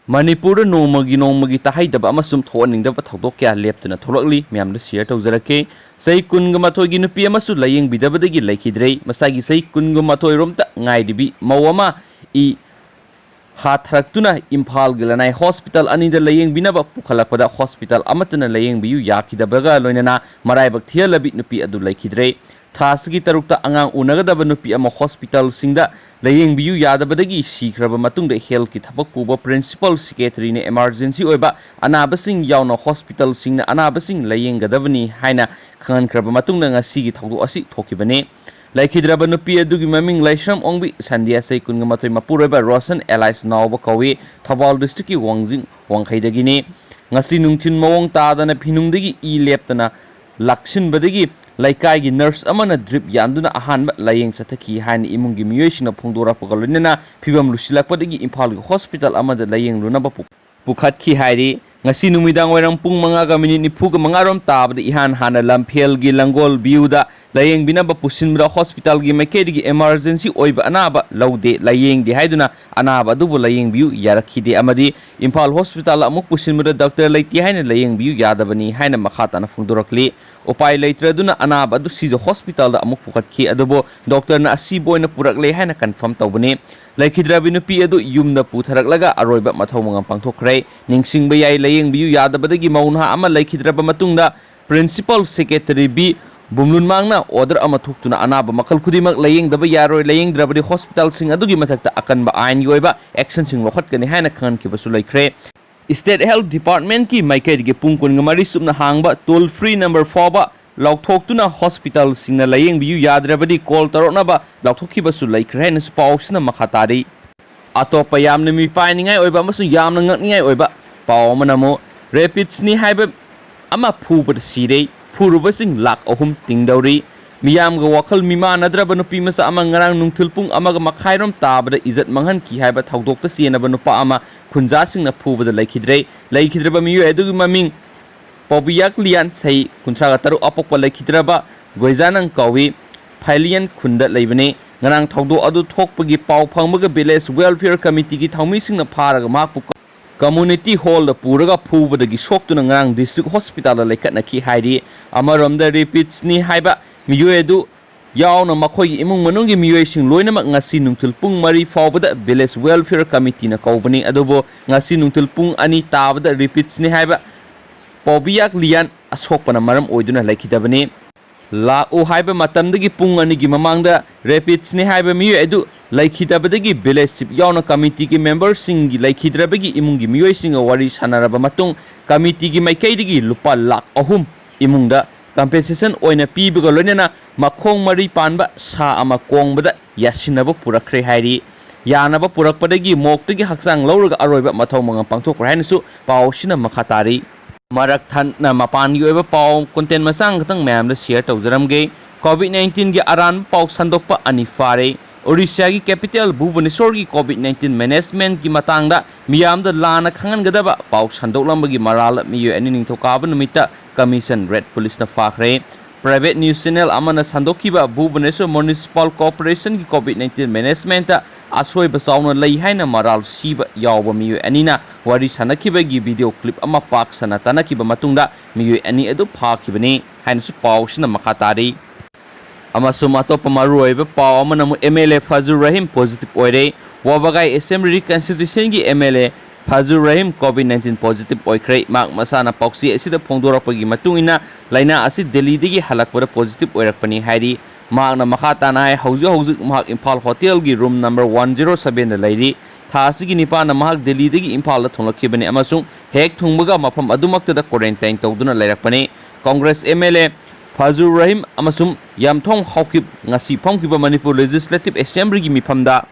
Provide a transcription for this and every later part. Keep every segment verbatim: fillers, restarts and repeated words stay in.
ꯃꯅꯤꯄꯨꯔꯗ ꯅꯣꯡꯃꯒꯤ ꯅꯣꯡꯃꯒꯤ ꯇꯥꯍꯩꯗꯕ ꯑꯃꯁꯨꯡ ꯊꯣꯛꯍꯟꯅꯤꯡꯗꯕ ꯊꯧꯗꯣꯛ ꯀꯌꯥ ꯂꯦꯞꯇꯅ ꯊꯣꯛꯂꯛꯂꯤ꯫ ꯃꯌꯥꯝꯗ share ꯇꯧꯖꯔꯛꯀꯦ꯫ ꯆꯍꯤ ꯀꯨꯟꯒ ꯃꯥꯊꯣꯏꯒꯤ ꯅꯨꯄꯤ ꯑꯃꯁꯨ ꯂꯥꯌꯦꯡꯕꯤꯗꯕꯗꯒꯤ ꯂꯩꯈꯤꯗ꯭ꯔꯦ꯫ ꯃꯁꯥꯒꯤ ꯆꯍꯤ ꯀꯨꯟꯒ ꯃꯥꯊꯣꯏ ꯔꯣꯝꯇ ꯉꯥꯏꯔꯤꯕꯤ ꯃꯧ ꯑꯃ ꯏ ꯍꯥꯊꯔꯛꯇꯨꯅ ꯏꯝꯐꯥꯜꯒꯤ ꯂꯅꯥꯏ ꯍꯣꯁꯄꯤꯇꯥꯜ ꯑꯅꯤꯗ ꯂꯥꯌꯦꯡꯕꯤꯅꯕ ꯄꯨꯈꯠꯂꯛꯄꯗ ꯍꯣꯁꯄꯤꯇꯥꯜ ꯑꯃꯠꯇꯅ ꯂꯥꯌꯦꯡꯕꯤꯌꯨ ꯌꯥꯈꯤꯗꯕꯒ ꯂꯣꯏꯅꯅ ꯃꯔꯥꯏꯕꯛ ꯊꯤꯍꯜꯂꯕꯤ ꯅꯨꯄꯤ ꯑꯗꯨ ꯂꯩꯈꯤꯗ꯭ꯔꯦ꯫ ꯊꯥ ꯑꯁꯤꯒꯤ ꯇꯔꯨꯛꯇ ꯑꯉꯥꯡ ꯎꯅꯒꯗꯕ ꯅꯨꯄꯤ ꯑꯃ ꯍꯣꯁꯄꯤꯇꯥꯜꯁꯤꯡꯗ ꯂꯥꯌꯦꯡꯕꯤꯌꯨ ꯌꯥꯗꯕꯗꯒꯤ ꯁꯤꯈ꯭ꯔꯕ ꯃꯇꯨꯡꯗ healthꯀꯤ ꯊꯕꯛ ꯄꯨꯕ principal secretaryꯅ emergency ꯑꯣꯏꯕ ꯑꯅꯥꯕꯁꯤꯡ ꯌꯥꯎꯅ ꯍꯣꯁꯄꯤꯇꯥꯜꯁꯤꯡꯅ ꯑꯅꯥꯕꯁꯤꯡ ꯂꯥꯌꯦꯡꯒꯗꯕꯅꯤ ꯍꯥꯏꯅ ꯈꯪꯍꯟꯈ꯭ꯔꯕ ꯃꯇꯨꯡꯗ ꯉꯁꯤꯒꯤ ꯊꯧꯗꯣꯛ ꯑꯁꯤ ꯊꯣꯛꯈꯤꯕꯅꯤ꯫ ꯂꯩꯈꯤꯗ꯭ꯔꯕ ꯅꯨꯄꯤ ꯑꯗꯨꯒꯤ ꯃꯃꯤꯡ ꯂꯥꯏꯁ꯭ꯔꯝ ꯑꯣꯡꯕꯤ ꯁꯟꯙ꯭ꯌꯥ, ꯆꯍꯤ ꯀꯨꯟꯒ ꯃꯥꯊꯣꯏ, ꯃꯄꯨꯔꯣꯏꯕ ꯔꯣꯁꯟ alias ꯅꯥꯎꯕ ꯀꯧꯏ꯫ ꯊꯧꯕꯥꯜ districtꯀꯤ ꯋꯥꯡꯖꯤꯡ ꯋꯥꯡꯈꯩꯗꯒꯤꯅꯤ꯫ ꯉꯁꯤ ꯅꯨꯡꯊꯤꯜ ꯃꯑꯣꯡ ꯇꯥꯗꯅ ꯐꯤꯅꯨꯡꯗꯒꯤ ꯏ ꯂꯦꯞꯇꯅ ꯂꯥꯛꯁꯤꯟꯕꯗꯒꯤ ꯂꯩꯀꯥꯏꯒꯤ nurse ꯑꯃꯅ drip ꯌꯥꯟꯗꯨꯅ ꯑꯍꯥꯟꯕ ꯂꯥꯌꯦꯡ ꯆꯠꯊꯈꯤ ꯍꯥꯏꯅ ꯏꯃꯨꯡꯒꯤ ꯃꯤꯑꯣꯏꯁꯤꯡꯅ ꯐꯣꯡꯗꯣꯔꯛꯄꯒ ꯂꯣꯏꯅꯅ ꯐꯤꯕꯝ ꯂꯨꯁꯤꯜꯂꯛꯄꯗꯒꯤ ꯏꯝꯐꯥꯜꯒꯤ ꯍꯣꯁꯄꯤꯇꯥꯜ ꯑꯃꯗ ꯂꯥꯌꯦꯡꯂꯨꯅꯕ ꯄꯨ-, ꯄꯨꯈꯠꯈꯤ ꯍꯥꯏꯔꯤ꯫ ꯉꯁꯤ ꯅꯨꯃꯤꯗꯥꯡ ꯋꯥꯏꯔꯝ ꯄꯨꯡ ꯃꯉꯥꯒ minute ꯅꯤꯐꯨꯒ ꯃꯉꯥ ꯔꯣꯝ ꯇꯥꯕꯗ ꯏꯍꯥꯟ ꯍꯥꯟꯅ ꯂꯝꯐꯦꯜꯒꯤ ꯂꯪꯒꯣꯜ viewꯗ ꯂꯥꯌꯦꯡꯕꯤꯅꯕ ꯄꯨꯁꯤꯟꯕꯗ ꯍꯣꯁꯄꯤꯇꯥꯜꯒꯤ ꯃꯥꯏꯀꯩꯗꯒꯤ emergency ꯑꯣꯏꯕ ꯑꯅꯥꯕ ꯂꯧꯗꯦ, ꯂꯥꯌꯦꯡꯗꯦ ꯍꯥꯏꯗꯨꯅ ꯑꯅꯥꯕ ꯑꯗꯨꯕꯨ ꯂꯥꯌꯦꯡꯕꯤꯌꯨ ꯌꯥꯔꯛꯈꯤꯗꯦ ꯑꯃꯗꯤ ꯏꯝꯐꯥꯜ ꯍꯣꯁꯄꯤꯇꯥꯜꯗ ꯑꯃꯨꯛ ꯄꯨꯁꯤꯟꯕꯗ doctor ꯂꯩꯇꯦ ꯍꯥꯏꯅ ꯂꯥꯌꯦꯡꯕꯤꯌꯨ ꯌꯥꯗꯕꯅꯤ ꯍꯥꯏꯅ ꯃꯈꯥ ꯇꯥꯅ ꯐꯣꯡꯗꯣꯔꯛꯂꯤ꯫ ꯎꯄꯥꯏ ꯂꯩꯇ꯭ꯔꯗꯨꯅ ꯑꯅꯥꯕ ꯑꯗꯨ ꯁꯤꯖ ꯍꯣꯁꯄꯤꯇꯥꯜꯗ ꯑꯃꯨꯛ ꯄꯨꯈꯠꯈꯤ, ꯑꯗꯨꯕꯨ doctorꯅ ꯑꯁꯤꯕ ꯑꯣꯏꯅ ꯄꯨꯔꯛꯂꯦ ꯍꯥꯏꯅ confirm ꯇꯧꯕꯅꯤ꯫ ꯂꯩꯈꯤꯗ꯭ꯔꯕꯤ ꯅꯨꯄꯤ ꯑꯗꯨ ꯌꯨꯝꯗ ꯄꯨꯊꯔꯛꯂꯒ ꯑꯔꯣꯏꯕ ꯃꯊꯧ ꯃꯉꯝ ꯄꯥꯡꯊꯣꯛꯈ꯭ꯔꯦ꯫ ꯅꯤꯡꯁꯤꯡꯕ ꯌꯥꯏ, ꯂꯥꯌꯦꯡꯕꯤꯌꯨ ꯌꯥꯗꯕꯗꯒꯤ ꯃꯧ ꯅꯍꯥ ꯑꯃ ꯂꯩꯈꯤꯗ꯭ꯔꯕ ꯃꯇꯨꯡꯗ principal secretary ꯕꯤ ꯕꯨꯝꯂꯨꯟꯃꯥꯡꯅ order ꯑꯃ ꯊꯣꯛꯇꯨꯅ ꯑꯅꯥꯕ ꯃꯈꯜ ꯈꯨꯗꯤꯡꯃꯛ ꯂꯥꯌꯦꯡꯗꯕ ꯌꯥꯔꯣꯏ, ꯂꯥꯌꯦꯡꯗ꯭ꯔꯕꯗꯤ ꯍꯣꯁꯄꯤꯇꯥꯜꯁꯤꯡ ꯑꯗꯨꯒꯤ ꯃꯊꯛꯇ ꯑꯀꯟꯕ ꯑꯥꯏꯟꯒꯤ ꯑꯣꯏꯕ actionꯁꯤꯡ ꯂꯧꯈꯠꯀꯅꯤ ꯍꯥꯏꯅ ꯈꯪꯍꯟꯈꯤꯕꯁꯨ ꯂꯩꯈ꯭ꯔꯦ꯫ State Health Departmentꯀꯤ ꯃꯥꯏꯀꯩꯗꯒꯤ ꯄꯨꯡ ꯀꯨꯟꯒ ꯃꯔꯤ ꯆꯨꯞꯅ ꯍꯥꯡꯕ toll free number ꯐꯥꯎꯕ ꯂꯥꯎꯊꯣꯛꯇꯨꯅ ꯍꯣꯁꯄꯤꯇꯥꯜꯁꯤꯡꯅ ꯂꯥꯌꯦꯡꯕꯤꯌꯨ ꯌꯥꯗ꯭ꯔꯕꯗꯤ call ꯇꯧꯔꯛꯅꯕ ꯂꯥꯎꯊꯣꯛꯈꯤꯕꯁꯨ ꯂꯩꯈ꯭ꯔꯦ ꯍꯥꯏꯅꯁꯨ ꯄꯥꯎꯁꯤꯅ ꯃꯈꯥ ꯇꯥꯔꯤ꯫ ꯑꯇꯣꯞꯄ ꯌꯥꯝꯅ ꯃꯤꯄꯥꯏꯅꯤꯡꯉꯥꯏ ꯑꯣꯏꯕ ꯑꯃꯁꯨꯡ ꯌꯥꯝꯅ ꯉꯛꯅꯤꯡꯉꯥꯏ ꯑꯣꯏꯕ ꯄꯥꯎ ꯑꯃꯅ ꯑꯃꯨꯛ rapistꯅꯤ ꯍꯥꯏꯕ ꯑꯃ ꯐꯨꯕꯗ ꯁꯤꯔꯦ, ꯐꯨꯔꯨꯕꯁꯤꯡ ꯂꯥꯈ ꯑꯍꯨꯝ ꯇꯤꯡꯗꯧꯔꯤ꯫ ꯃꯤꯌꯥꯝꯒ ꯋꯥꯈꯜ ꯃꯤꯃꯥꯟꯅꯗ꯭ꯔꯕ ꯅꯨꯄꯤ ꯃꯆꯥ ꯑꯃ ꯉꯔꯥꯡ ꯅꯨꯡꯊꯤꯜ ꯄꯨꯡ ꯑꯃꯒ ꯃꯈꯥꯏꯔꯣꯝ ꯇꯥꯕꯗ ꯏꯖꯠ ꯃꯥꯡꯍꯟꯈꯤ ꯍꯥꯏꯕ ꯊꯧꯗꯣꯛꯇ ꯆꯦꯟꯅꯕ ꯅꯨꯄꯥ ꯑꯃ ꯈꯨꯟꯖꯥꯁꯤꯡꯅ ꯐꯨꯕꯗ ꯂꯩꯈꯤꯗ꯭ꯔꯦ꯫ ꯂꯩꯈꯤꯗ꯭ꯔꯕ ꯃꯤꯑꯣꯏ ꯑꯗꯨꯒꯤ ꯃꯃꯤꯡ ꯄꯥꯎꯕꯤꯌꯥꯛꯂꯤꯌꯥꯟ, ꯆꯍꯤ ꯀꯨꯟꯊ꯭ꯔꯥꯒ ꯇꯔꯨꯛ, ꯑꯄꯣꯛꯄ ꯂꯩꯈꯤꯗ꯭ꯔꯕ ꯒꯣꯏꯖꯥꯅꯪ ꯀꯧꯏ, ꯐꯥꯏꯂꯤꯌꯟ ꯈꯨꯟꯗ ꯂꯩꯕꯅꯤ꯫ ꯉꯔꯥꯡ ꯊꯧꯗꯣꯛ ꯑꯗꯨ ꯊꯣꯛꯄꯒꯤ ꯄꯥꯎ ꯐꯪꯕꯒ village welfare committeeꯒꯤ ꯊꯧꯃꯤꯁꯤꯡꯅ ꯐꯥꯔꯒ ꯃꯍꯥꯛꯄꯨ ꯀ-, Community Hallꯗ ꯄꯨꯔꯒ ꯐꯨꯕꯗꯒꯤ ꯁꯣꯛꯇꯨꯅ ꯉꯔꯥꯡ District Hospitalꯗ ꯂꯩꯈꯠꯅꯈꯤ ꯍꯥꯏꯔꯤ꯫ ꯑꯃꯔꯣꯝꯗ, ꯔꯦꯄꯤꯁꯅꯤ ꯍꯥꯏꯕ ꯃꯤꯑꯣꯏ ꯑꯗꯨ ꯌꯥꯎꯅ ꯃꯈꯣꯏꯒꯤ ꯏꯃꯨꯡ ꯃꯅꯨꯡꯒꯤ ꯃꯤꯑꯣꯏꯁꯤꯡ ꯂꯣꯏꯅꯃꯛ ꯉꯁꯤ ꯅꯨꯡꯊꯤꯜ ꯄꯨꯡ ꯃꯔꯤ ꯐꯥꯎꯕꯗ Village Welfare Committeeꯅ ꯀꯧꯕꯅꯤ꯫ ꯑꯗꯨꯕꯨ ꯉꯁꯤ ꯅꯨꯡꯊꯤꯜ ꯄꯨꯡ ꯑꯅꯤ ꯇꯥꯕꯗ ꯔꯦꯄꯤꯁꯅꯤ ꯍꯥꯏꯕ ꯄꯥꯎꯕꯤꯌꯥꯛ ꯂꯤꯌꯥꯟ ꯑꯁꯣꯛꯄꯅ ꯃꯔꯝ ꯑꯣꯏꯗꯨꯅ ꯂꯩꯈꯤꯗꯕꯅꯤ꯫ ꯂꯥꯛꯎ ꯍꯥꯏꯕ ꯃꯇꯝꯗꯒꯤ ꯄꯨꯡ ꯑꯅꯤꯒꯤ ꯃꯃꯥꯡꯗ ꯔꯦꯄꯤꯁꯅꯤ ꯍꯥꯏꯕ ꯃꯤꯑꯣꯏ ꯑꯗꯨ ꯂꯩꯈꯤꯗꯕꯗꯒꯤ Village Chief ꯌꯥꯎꯅ committeeꯒꯤ memberꯁꯤꯡꯒꯤ ꯂꯩꯈꯤꯗ꯭ꯔꯕꯒꯤ ꯏꯃꯨꯡꯒꯤ ꯃꯤꯑꯣꯏꯁꯤꯡꯒ ꯋꯥꯔꯤ ꯁꯥꯟꯅꯔꯕ ꯃꯇꯨꯡ, committeeꯒꯤ ꯃꯥꯏꯀꯩꯗꯒꯤ ꯂꯨꯄꯥ ꯂꯥꯈ ꯑꯍꯨꯝ ꯏꯃꯨꯡꯗ compensation ꯑꯣꯏꯅ ꯄꯤꯕꯒ ꯂꯣꯏꯅꯅ ꯃꯈꯣꯡ ꯃꯔꯤ ꯄꯥꯟꯕ ꯁꯥ ꯑꯃ ꯀꯣꯡꯕꯗ ꯌꯥꯁꯤꯟꯅꯕ ꯄꯨꯔꯛꯈ꯭ꯔꯦ ꯍꯥꯏꯔꯤ꯫ ꯌꯥꯅꯕ ꯄꯨꯔꯛꯄꯗꯒꯤ ꯃꯣꯛꯇꯒꯤ ꯍꯛꯆꯥꯡ ꯂꯧꯔꯒ ꯑꯔꯣꯏꯕ ꯃꯊꯧ ꯃꯉꯝ ꯄꯥꯡꯊꯣꯛꯈ꯭ꯔꯦ ꯍꯥꯏꯅꯁꯨ ꯄꯥꯎ ꯑꯁꯤꯅ ꯃꯈꯥ ꯇꯥꯔꯤ꯫ ꯃꯔꯛ ꯊꯠꯅ ꯃꯄꯥꯟꯒꯤ ꯑꯣꯏꯕ ꯄꯥꯎ content ꯃꯆꯥ ꯈꯛꯇꯪ ꯃꯌꯥꯝꯗ share ꯇꯧꯖꯔꯝꯒꯦ꯫ COVID nineteenꯒꯤ ꯑꯔꯥꯟꯕ ꯄꯥꯎ ꯁꯟꯗꯣꯛꯄ ꯑꯅꯤ ꯐꯥꯔꯦ꯫ ꯑꯣꯔꯤꯁꯥꯒꯤ capital ꯚꯨꯕꯅꯦꯁꯣꯔꯒꯤ COVID nineteen managementꯀꯤ ꯃꯇꯥꯡꯗ ꯃꯤꯌꯥꯝꯗ ꯂꯥꯟꯅ ꯈꯪꯍꯟꯒꯗꯕ ꯄꯥꯎ ꯁꯟꯗꯣꯛꯂꯝꯕꯒꯤ ꯃꯔꯥꯜ ꯃꯤꯑꯣꯏ ꯑꯅꯤ ꯅꯤꯡꯊꯧꯀꯥꯕ ꯅꯨꯃꯤꯠꯇ Commission Red Policeꯅ ꯐꯥꯈ꯭ꯔꯦ꯫ Private news channel ꯑꯃꯅ ꯁꯟꯗꯣꯛꯈꯤꯕ ꯚꯨꯕꯅꯦꯁꯣꯔ Municipal Corporationꯒꯤ COVID nineteen managementꯇ ꯑꯁꯣꯏꯕ ꯆꯥꯎꯅ ꯂꯩ ꯍꯥꯏꯅ ꯃꯔꯥꯜ ꯁꯤꯕ ꯌꯥꯎꯕ ꯃꯤꯑꯣꯏ ꯑꯅꯤꯅ ꯋꯥꯔꯤ ꯁꯥꯟꯅꯈꯤꯕꯒꯤ video clip ꯑꯃ ꯄꯥꯛ ꯁꯟꯅ ꯇꯥꯟꯅꯈꯤꯕ ꯃꯇꯨꯡꯗ ꯃꯤꯑꯣꯏ ꯑꯅꯤ ꯑꯗꯨ ꯐꯥꯈꯤꯕꯅꯤ ꯍꯥꯏꯅꯁꯨ ꯄꯥꯎꯁꯤꯅ ꯃꯈꯥ ꯇꯥꯔꯤ꯫ ꯑꯃꯁꯨꯡ ꯑꯇꯣꯞꯄ ꯃꯔꯨꯑꯣꯏꯕ ꯄꯥꯎ ꯑꯃꯅ ꯑꯃꯨꯛ MLA ꯐꯖꯨꯔ ꯔꯍꯤꯝ positive ꯑꯣꯏꯔꯦ꯫ ꯋꯥꯕꯒꯥꯏ Assembly Constituencyꯒꯤ MLA ꯐꯖꯨꯔ Rahim COVID nineteen positive ꯑꯣꯏꯈ꯭ꯔꯦ꯫ ꯃꯍꯥꯛ ꯃꯁꯥꯅ ꯄꯥꯎꯆꯦ ꯑꯁꯤꯗ ꯐꯣꯡꯗꯣꯔꯛꯄꯒꯤ ꯃꯇꯨꯡ ꯏꯟꯅ, ꯂꯥꯏꯅꯥ ꯑꯁꯤ ꯗꯦꯜꯂꯤꯗꯒꯤ ꯍꯜꯂꯛꯄꯗ positive ꯑꯣꯏꯔꯛꯄꯅꯤ ꯍꯥꯏꯔꯤ꯫ ꯃꯍꯥꯛꯅ ꯃꯈꯥ ꯇꯥꯅ ꯍꯥꯏ, ꯍꯧꯖꯤꯛ ꯍꯧꯖꯤꯛ ꯃꯍꯥꯛ Imphal hotelꯒꯤ room number one zero sevenꯗ ꯂꯩꯔꯤ꯫ ꯊꯥ ꯑꯁꯤꯒꯤ ꯅꯤꯄꯥꯟꯗ ꯃꯍꯥꯛ ꯗꯦꯜꯂꯤꯗꯒꯤ ꯏꯝꯐꯥꯜꯗ ꯊꯨꯡꯂꯛꯈꯤꯕꯅꯤ ꯑꯃꯁꯨꯡ ꯍꯦꯛ ꯊꯨꯡꯕꯒ ꯃꯐꯝ ꯑꯗꯨꯃꯛꯇꯗ quarantine ꯇꯧꯗꯨꯅ ꯂꯩꯔꯛꯄꯅꯤ꯫ Congress MLA ꯐꯖꯨꯔ ꯔꯍꯤꯝ ꯑꯃꯁꯨꯡ ꯌꯥꯝꯊꯣꯡ ꯍꯥꯎꯀꯤꯞ ꯉꯁꯤ ꯐꯝꯈꯤꯕ ꯃꯅꯤꯄꯨꯔ Legislative Assemblyꯒꯤ ꯃꯤꯐꯝꯗ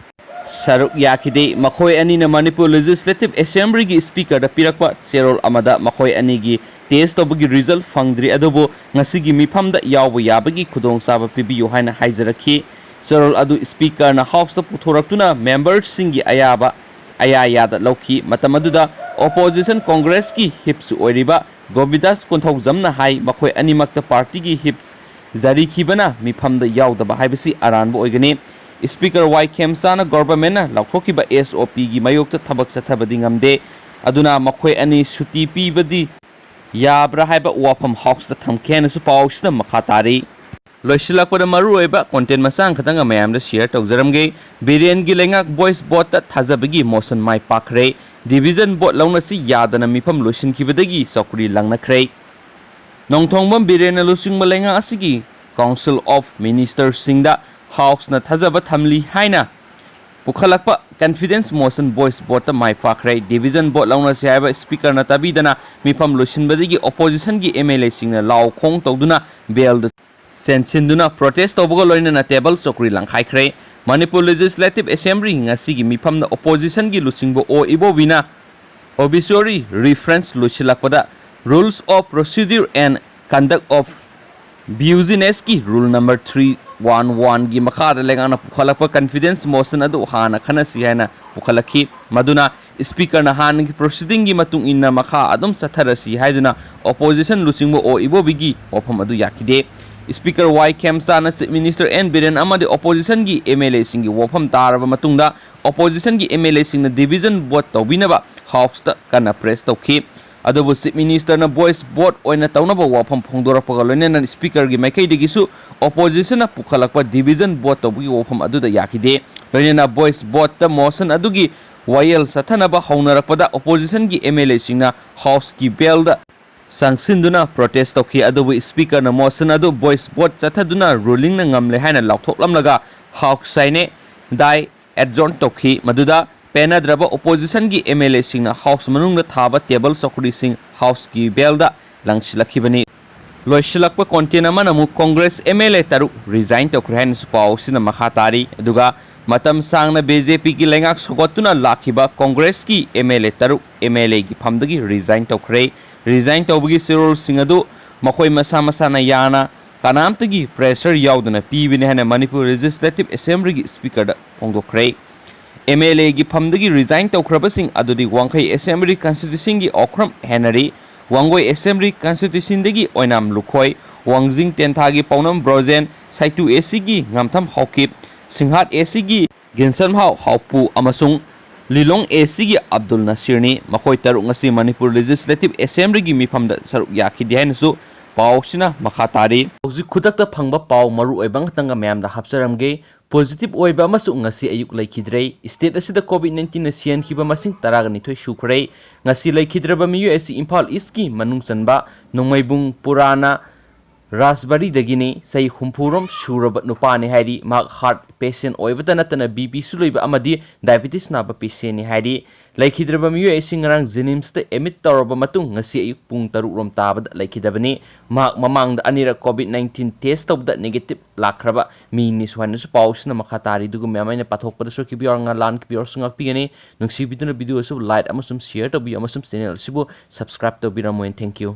ꯁꯔꯨꯛ ꯌꯥꯈꯤꯗꯦ꯫ ꯃꯈꯣꯏ ꯑꯅꯤꯅ ꯃꯅꯤꯄꯨꯔ Legislative Assemblyꯒꯤ Speakerꯗ ꯄꯤꯔꯛꯄ ꯆꯦꯔꯣꯜ ꯑꯃꯗ ꯃꯈꯣꯏ ꯑꯅꯤꯒꯤ test ꯇꯧꯕꯒꯤ result ꯐꯪꯗ꯭ꯔꯤ, ꯑꯗꯨꯕꯨ ꯉꯁꯤꯒꯤ ꯃꯤꯐꯝꯗ ꯌꯥꯎꯕ ꯌꯥꯕꯒꯤ ꯈꯨꯗꯣꯡꯆꯥꯕ ꯄꯤꯕꯤꯌꯨ ꯍꯥꯏꯅ ꯍꯥꯏꯖꯔꯛꯈꯤ꯫ ꯆꯦꯔꯣꯜ ꯑꯗꯨ Speakerꯅ Houseꯇ ꯄꯨꯊꯣꯔꯛꯇꯨꯅ memberꯁꯤꯡꯒꯤ ꯑꯌꯥꯕ ꯑꯌꯥ ꯌꯥꯗ ꯂꯧꯈꯤ꯫ ꯃꯇꯝ ꯑꯗꯨꯗ opposition Congressꯀꯤ whipꯁꯨ ꯑꯣꯏꯔꯤꯕ ꯒꯣꯕꯤꯟꯗꯥꯁ ꯀꯣꯟꯊꯧꯖꯝꯅ ꯍꯥꯏ, ꯃꯈꯣꯏ ꯑꯅꯤꯃꯛꯇ partyꯒꯤ whip ꯖꯥꯔꯤꯈꯤꯕꯅ ꯃꯤꯐꯝꯗ ꯌꯥꯎꯗꯕ ꯍꯥꯏꯕꯁꯤ ꯑꯔꯥꯟꯕ ꯑꯣꯏꯒꯅꯤ꯫ Speaker ꯋꯥꯏ ꯈꯦꯝꯆꯥꯅ governmentꯅ ꯂꯥꯎꯊꯣꯛꯈꯤꯕ SOPꯒꯤ ꯃꯥꯌꯣꯛꯇ ꯊꯕꯛ ꯆꯠꯊꯕꯗꯤ ꯉꯝꯗꯦ꯫ ꯑꯗꯨꯅ ꯃꯈꯣꯏ ꯑꯅꯤ ꯁꯨꯇꯤ ꯄꯤꯕꯗꯤ ꯌꯥꯕ꯭ꯔꯥ ꯍꯥꯏꯕ ꯋꯥꯐꯝ ꯍꯥꯎꯁꯇ ꯊꯝꯈꯤ ꯍꯥꯏꯅꯁꯨ ꯄꯥꯎꯁꯤꯗ ꯃꯈꯥ ꯇꯥꯔꯤ꯫ ꯂꯣꯏꯁꯤꯜꯂꯛꯄꯗ ꯃꯔꯨꯑꯣꯏꯕ ꯀꯣꯟꯇꯦꯟ ꯃꯆꯥ ꯑꯃꯈꯛꯇꯪꯒ ꯃꯌꯥꯝꯗ ꯁꯤꯌꯔ ꯇꯧꯖꯔꯝꯒꯦ꯫ ꯕꯤꯔꯦꯟꯒꯤ ꯂꯩꯉꯥꯛ ꯕꯣꯏꯁ ꯚꯣꯠꯇ ꯊꯥꯖꯕꯒꯤ ꯃꯣꯁꯟ ꯃꯥꯏ ꯄꯥꯛꯈ꯭ꯔꯦ꯫ ꯗꯤꯚꯤꯖꯟ ꯚꯣꯠ ꯂꯧꯅꯁꯤ ꯌꯥꯗꯅ ꯃꯤꯐꯝ ꯂꯣꯏꯁꯤꯟꯈꯤꯕꯗꯒꯤ ꯆꯧꯀ꯭ꯔꯤ ꯂꯪꯅꯈ꯭ꯔꯦ꯫ ꯅꯣꯡꯊꯣꯡꯕꯝ ꯕꯤꯔꯦꯟꯅ ꯂꯨꯆꯤꯡꯕ ꯂꯩꯉꯥꯛ ꯑꯁꯤꯒꯤ Council of Ministerꯁꯤꯡꯗ ꯍꯥꯎꯁꯅ ꯊꯥꯖꯕ ꯊꯝꯂꯤ ꯍꯥꯏꯅ ꯄꯨꯈꯠꯂꯛꯄ ꯀꯟꯐꯤꯗꯦꯟꯁ ꯃꯣꯁꯟ ꯚꯣꯏꯁ ꯚꯣꯠꯇ ꯃꯥꯏ ꯄꯥꯛꯈ꯭ꯔꯦ꯫ ꯗꯤꯚꯤꯖꯟ ꯚꯣꯠ ꯂꯧꯅꯁꯤ ꯍꯥꯏꯕ ꯁ꯭ꯄꯤꯀꯔꯅ ꯇꯥꯕꯤꯗꯅ ꯃꯤꯐꯝ ꯂꯣꯏꯁꯤꯟꯕꯗꯒꯤ ꯑꯣꯄꯣꯖꯤꯁꯟꯒꯤ ꯑꯦꯝ ꯑꯦꯜ ꯑꯦꯁꯤꯡꯅ ꯂꯥꯎ ꯈꯣꯡ ꯇꯧꯗꯨꯅ ꯕꯦꯜꯗ ꯆꯦꯟꯁꯤꯟꯗꯨꯅ ꯄ꯭ꯔꯣꯇꯦꯁ ꯇꯧꯕꯒ ꯂꯣꯏꯅꯅ ꯇꯦꯕꯜ ꯆꯧꯀ꯭ꯔꯤ ꯂꯪꯈꯥꯏꯈ꯭ꯔꯦ꯫ ꯃꯅꯤꯄꯨꯔ ꯂꯦꯖꯤꯁꯂꯦꯇꯤꯚ ꯑꯦꯁꯦꯝꯕ꯭ꯂꯤ ꯉꯁꯤꯒꯤ ꯃꯤꯐꯝꯗ ꯑꯣꯄꯣꯖꯤꯁꯟꯒꯤ ꯂꯨꯆꯤꯡꯕ ꯑꯣ ꯏꯕꯣꯕꯤꯅ obituary reference ꯂꯣꯏꯁꯤꯜꯂꯛꯄꯗ Rules of Procedure and Conduct of Businessꯀꯤ Rule number three one oneꯒꯤ ꯃꯈꯥꯗ ꯂꯩꯉꯥꯛꯅ ꯄꯨꯈꯠꯂꯛꯄ ꯀꯟꯐꯤꯗꯦꯟꯁ ꯃꯣꯁꯟ ꯑꯗꯨ ꯍꯥꯟꯅ ꯈꯟꯅꯁꯤ ꯍꯥꯏꯅ ꯄꯨꯈꯠꯂꯛꯈꯤ꯫ ꯃꯗꯨꯅ ꯁ꯭ꯄꯤꯀꯔꯅ ꯍꯥꯟꯅꯒꯤ ꯄ꯭ꯔꯣꯁꯤꯗꯤꯡꯒꯤ ꯃꯇꯨꯡ ꯏꯟꯅ ꯃꯈꯥ ꯑꯗꯨꯝ ꯆꯠꯊꯔꯁꯤ ꯍꯥꯏꯗꯨꯅ ꯑꯣꯄꯣꯖꯤꯁꯟ ꯂꯨꯆꯤꯡꯕ ꯑꯣ ꯏꯕꯣꯕꯤꯒꯤ ꯋꯥꯐꯝ ꯑꯗꯨ ꯌꯥꯈꯤꯗꯦ꯫ ꯁ꯭ꯄꯤꯀꯔ ꯋꯥꯏ ꯈꯦꯝꯆꯥꯅ ꯆꯤꯐ ꯃꯤꯅꯤꯁꯇꯔ ꯑꯦꯟ ꯕꯤꯔꯦꯟ ꯑꯃꯗꯤ ꯑꯣꯄꯣꯖꯤꯁꯟꯒꯤ ꯑꯦꯝ ꯑꯦꯜ ꯑꯦꯁꯤꯡꯒꯤ ꯋꯥꯐꯝ ꯇꯥꯔꯕ ꯃꯇꯨꯡꯗ ꯑꯣꯄꯣꯖꯤꯁꯟꯒꯤ ꯑꯦꯝ ꯑꯦꯜ ꯑꯦꯁꯤꯡꯅ ꯗꯤꯚꯤꯖꯟ ꯚꯣꯠ ꯇꯧꯕꯤꯅꯕ ꯍꯥꯎꯁꯇ ꯀꯟꯅ ꯄ꯭ꯔꯦꯁ ꯇꯧꯈꯤ꯫ ꯑꯗꯨꯕꯨ ꯆꯤꯐ ꯃꯤꯅꯤꯁꯇꯔꯅ ꯚꯣꯏꯁ ꯚꯣꯠ ꯑꯣꯏꯅ ꯇꯧꯅꯕ ꯋꯥꯐꯝ ꯐꯣꯡꯗꯣꯔꯛꯄꯒ ꯂꯣꯏꯅꯅ ꯁ꯭ꯄꯤꯀꯔꯒꯤ ꯃꯥꯏꯀꯩꯗꯒꯤꯁꯨ ꯑꯣꯄꯣꯖꯤꯁꯟꯅ ꯄꯨꯈꯠꯂꯛꯄ ꯗꯤꯚꯤꯖꯟ ꯚꯣꯠ ꯇꯧꯕꯒꯤ ꯋꯥꯐꯝ ꯑꯗꯨꯗ ꯌꯥꯈꯤꯗꯦ꯫ ꯂꯣꯏꯅꯅ ꯚꯣꯏꯁ ꯚꯣꯠꯇ ꯃꯣꯁꯟ ꯑꯗꯨꯒꯤ ꯋꯥꯌꯦꯜ ꯆꯠꯊꯅꯕ ꯍꯧꯅꯔꯛꯄꯗ ꯑꯣꯄꯣꯖꯤꯁꯟꯒꯤ ꯑꯦꯝ ꯑꯦꯜ ꯑꯦꯁꯤꯡꯅ ꯍꯥꯎꯁꯀꯤ ꯕꯦꯜꯗ ꯆꯪꯁꯤꯟꯗꯨꯅ ꯄ꯭ꯔꯣꯇꯦꯁ ꯇꯧꯈꯤ꯫ ꯑꯗꯨꯕꯨ ꯁ꯭ꯄꯤꯀꯔꯅ ꯃꯣꯁꯟ ꯑꯗꯨ ꯚꯣꯏꯁ ꯚꯣꯠ ꯆꯠꯊꯗꯨꯅ ꯔꯨꯂꯤꯡꯅ ꯉꯝꯂꯦ ꯍꯥꯏꯅ ꯂꯥꯎꯊꯣꯛꯂꯝꯂꯒ ꯍꯥꯎꯁ ꯁꯥꯏꯅꯦ ꯗꯥꯏ ꯑꯦꯗꯖꯣꯔꯟ ꯇꯧꯈꯤ꯫ ꯃꯗꯨꯗ ꯄꯦꯟꯅꯗ꯭ꯔꯕ ꯑꯣꯄꯣꯖꯤꯁꯟꯒꯤ ꯑꯦꯝ ꯑꯦꯜ ꯑꯦꯁꯤꯡꯅ ꯍꯥꯎꯁ ꯃꯅꯨꯡꯗ ꯊꯥꯕ ꯇꯦꯕꯜ ꯆꯧꯀ꯭ꯔꯤꯁꯤꯡ ꯍꯥꯎꯁꯀꯤ ꯕꯦꯜꯗ ꯂꯪꯁꯤꯜꯂꯛꯈꯤꯕꯅꯤ꯫ ꯂꯣꯏꯁꯤꯜꯂꯛꯄ ꯀꯣꯟꯇꯦꯟ ꯑꯃꯅ ꯑꯃꯨꯛ ꯀꯣꯡꯒ꯭ꯔꯦꯁ ꯑꯦꯝ ꯑꯦꯜ ꯑꯦ ꯇꯔꯨꯛ ꯔꯤꯖꯥꯏꯟ ꯇꯧꯈ꯭ꯔꯦ ꯍꯥꯏꯅꯁꯨ ꯄꯥꯎ ꯑꯁꯤꯅ ꯃꯈꯥ ꯇꯥꯔꯤ꯫ ꯑꯗꯨꯒ ꯃꯇꯝ ꯁꯥꯡꯅ ꯕꯤ ꯖꯦ ꯄꯤꯒꯤ ꯂꯩꯉꯥꯛ ꯁꯧꯒꯠꯇꯨꯅ ꯂꯥꯛꯈꯤꯕ ꯀꯣꯡꯒ꯭ꯔꯦꯁꯀꯤ ꯑꯦꯝ ꯑꯦꯜ ꯑꯦ ꯇꯔꯨꯛ ꯑꯦꯝ ꯑꯦꯜ ꯑꯦꯒꯤ ꯐꯝꯗꯒꯤ ꯔꯤꯖꯥꯏꯟ ꯇꯧꯈ꯭ꯔꯦ꯫ ꯔꯤꯖꯥꯏꯟ ꯇꯧꯕꯒꯤ ꯆꯦꯔꯣꯜꯁꯤꯡ ꯑꯗꯨ ꯃꯈꯣꯏ ꯃꯁꯥ ꯃꯁꯥꯅ ꯌꯥꯅ ꯀꯅꯥꯝꯇꯒꯤ ꯄ꯭ꯔꯦꯁꯔ ꯌꯥꯎꯗꯅ ꯄꯤꯕꯅꯤ ꯍꯥꯏꯅ ꯃꯅꯤꯄꯨꯔ ꯂꯦꯖꯤꯁꯂꯦꯇꯤꯚ ꯑꯦꯁꯦꯝꯕ꯭ꯂꯤꯒꯤ ꯁ꯭ꯄꯤꯀꯔꯗ ꯐꯣꯡꯗꯣꯛꯈ꯭ꯔꯦ꯫ ꯑꯦꯝ ꯑꯦꯜ ꯑꯦꯒꯤ ꯐꯝꯗꯒꯤ ꯔꯤꯖꯥꯏꯟ ꯇꯧꯈ꯭ꯔꯕꯁꯤꯡ ꯑꯗꯨꯗꯤ ꯋꯥꯡꯈꯩ ꯑꯦꯁꯦꯝꯕ꯭ꯂꯤ ꯀꯟꯁꯇꯤꯇ꯭ꯌꯨꯟꯁꯤꯒꯤ ꯑꯣꯀ꯭ꯔꯝ ꯍꯦꯅꯔꯤ, ꯋꯥꯡꯒꯣꯏ ꯑꯦꯁꯦꯝꯕ꯭ꯂꯤ ꯀꯟꯁꯇꯤꯇ꯭ꯌꯨꯟꯁꯤꯗꯒꯤ ꯑꯣꯏꯅꯥꯝ ꯂꯨꯈꯣꯏ, ꯋꯥꯡꯖꯤꯡ ꯇꯦꯟꯊꯥꯒꯤ ꯄꯥꯎꯅꯝ ꯕ꯭ꯔꯣꯖꯦꯟ, ꯁꯥꯏꯇꯨ ꯑꯦ ꯁꯤꯒꯤ ꯉꯝꯊꯝ ꯍꯥꯎꯀꯤꯞ, ꯁꯤꯡꯍꯥꯠ ꯑꯦ ꯁꯤꯒꯤ ꯒꯤꯟꯁꯟꯍꯥꯎ ꯍꯥꯎꯄꯨ ꯑꯃꯁꯨꯡ ꯂꯤꯂꯣꯡ ꯑꯦ ꯁꯤꯒꯤ ꯑꯕꯗꯨꯜ ꯅꯁꯤꯔꯅꯤ꯫ ꯃꯈꯣꯏ ꯇꯔꯨꯛ ꯉꯁꯤ ꯃꯅꯤꯄꯨꯔ ꯂꯦꯖꯤꯁꯂꯦꯇꯤꯚ ꯑꯦꯁꯦꯝꯕ꯭ꯂꯤꯒꯤ ꯃꯤꯐꯝꯗ ꯁꯔꯨꯛ ꯌꯥꯈꯤꯗꯦ ꯍꯥꯏꯅꯁꯨ ꯄꯥꯎꯁꯤꯅ ꯃꯈꯥ ꯇꯥꯔꯤ꯫ ꯍꯧꯖꯤꯛ ꯈꯨꯗꯛꯇ ꯐꯪꯕ ꯄꯥꯎ ꯃꯔꯨ ꯑꯣꯏꯕ ꯉꯥꯛꯇꯪꯒ ꯃꯌꯥꯝꯗ ꯍꯥꯞꯆꯔꯝꯒꯦ꯫ ꯄꯣꯖꯤꯇꯤꯚ ꯑꯣꯏꯕ ꯑꯃꯁꯨ ꯉꯁꯤ ꯑꯌꯨꯛ ꯂꯩꯈꯤꯗ꯭ꯔꯦ꯫ ꯁ꯭ꯇꯦꯠ ꯑꯁꯤꯗ ꯀꯣꯚꯤꯗ ꯅꯥꯏꯟꯇꯤꯟꯅ ꯁꯤꯍꯟꯈꯤꯕ ꯃꯁꯤꯡ ꯇꯔꯥꯒ ꯅꯤꯊꯣꯏ ꯁꯨꯈ꯭ꯔꯦ꯫ ꯉꯁꯤ ꯂꯩꯈꯤꯗ꯭ꯔꯕ ꯃꯤꯑꯣꯏ ꯑꯁꯤ ꯏꯝꯐꯥꯜ ꯏꯁꯀꯤ ꯃꯅꯨꯡ ꯆꯟꯕ ꯅꯣꯡꯃꯩꯕꯨꯡ ꯄꯨꯔꯥꯅ ꯔꯥꯖꯕꯥꯔꯤꯗꯒꯤꯅꯤ꯫ ꯆꯍꯤ ꯍꯨꯝꯐꯨꯔꯣꯝ ꯁꯨꯔꯕ ꯅꯨꯄꯥꯅꯤ ꯍꯥꯏꯔꯤ꯫ ꯃꯍꯥꯛ ꯍꯥꯔꯠ ꯄꯦꯁꯦꯟ ꯑꯣꯏꯕꯇ ꯅꯠꯇꯅ ꯕꯤ ꯄꯤꯁꯨ ꯂꯩꯕ ꯑꯃꯗꯤ ꯗꯥꯏꯕꯦꯇꯤꯁ ꯅꯥꯕ ꯄꯦꯁꯦꯟꯅꯤ ꯍꯥꯏꯔꯤ꯫ ꯂꯩꯈꯤꯗ꯭ꯔꯕ ꯃꯤꯑꯣꯏ ꯑꯁꯤ ꯉꯔꯥꯡ ꯖꯦꯅꯤꯝꯁꯇ ꯑꯦꯗꯃꯤꯠ ꯇꯧꯔꯕ ꯃꯇꯨꯡ ꯉꯁꯤ ꯑꯌꯨꯛ ꯄꯨꯡ ꯇꯔꯨꯛ ꯔꯣꯝ ꯇꯥꯕꯗ ꯂꯩꯈꯤꯗꯕꯅꯤ꯫ ꯃꯍꯥꯛ ꯃꯃꯥꯡꯗ ꯑꯅꯤꯔꯛ ꯀꯣꯚꯤꯗ ꯅꯥꯏꯟꯇꯤꯟ ꯇꯦꯁ ꯇꯧꯕꯗ ꯅꯦꯒꯦꯇꯤꯚ ꯂꯥꯛꯈ꯭ꯔꯕ ꯃꯤꯅꯤ ꯁꯨꯃꯥꯏꯅꯁꯨ ꯄꯥꯎꯁꯤꯅ ꯃꯈꯥ ꯇꯥꯔꯤ꯫ ꯑꯗꯨꯒ ꯃꯌꯥꯝ ꯑꯩꯅ ꯄꯥꯊꯣꯛꯄꯗ ꯁꯣꯏꯈꯤꯕ ꯌꯥꯎꯔꯒ ꯂꯥꯟꯈꯤꯕ ꯌꯥꯎꯔꯁꯨ ꯉꯥꯛꯄꯤꯒꯅꯤ꯫ ꯅꯨꯡꯁꯤꯕꯤꯗꯨꯅ ꯚꯤꯗꯤꯑꯣ ꯑꯁꯤꯕꯨ ꯂꯥꯏꯛ ꯑꯃꯁꯨꯡ ꯁꯤꯌꯔ ꯇꯧꯕꯤꯌꯨ ꯑꯃꯁꯨꯡ ꯆꯦꯅꯦꯜ ꯑꯁꯤꯕꯨ ꯁꯕꯁꯀ꯭ꯔꯥꯏꯕ ꯇꯧꯕꯤꯔꯝꯃꯣꯏꯅ꯫ Thank you꯫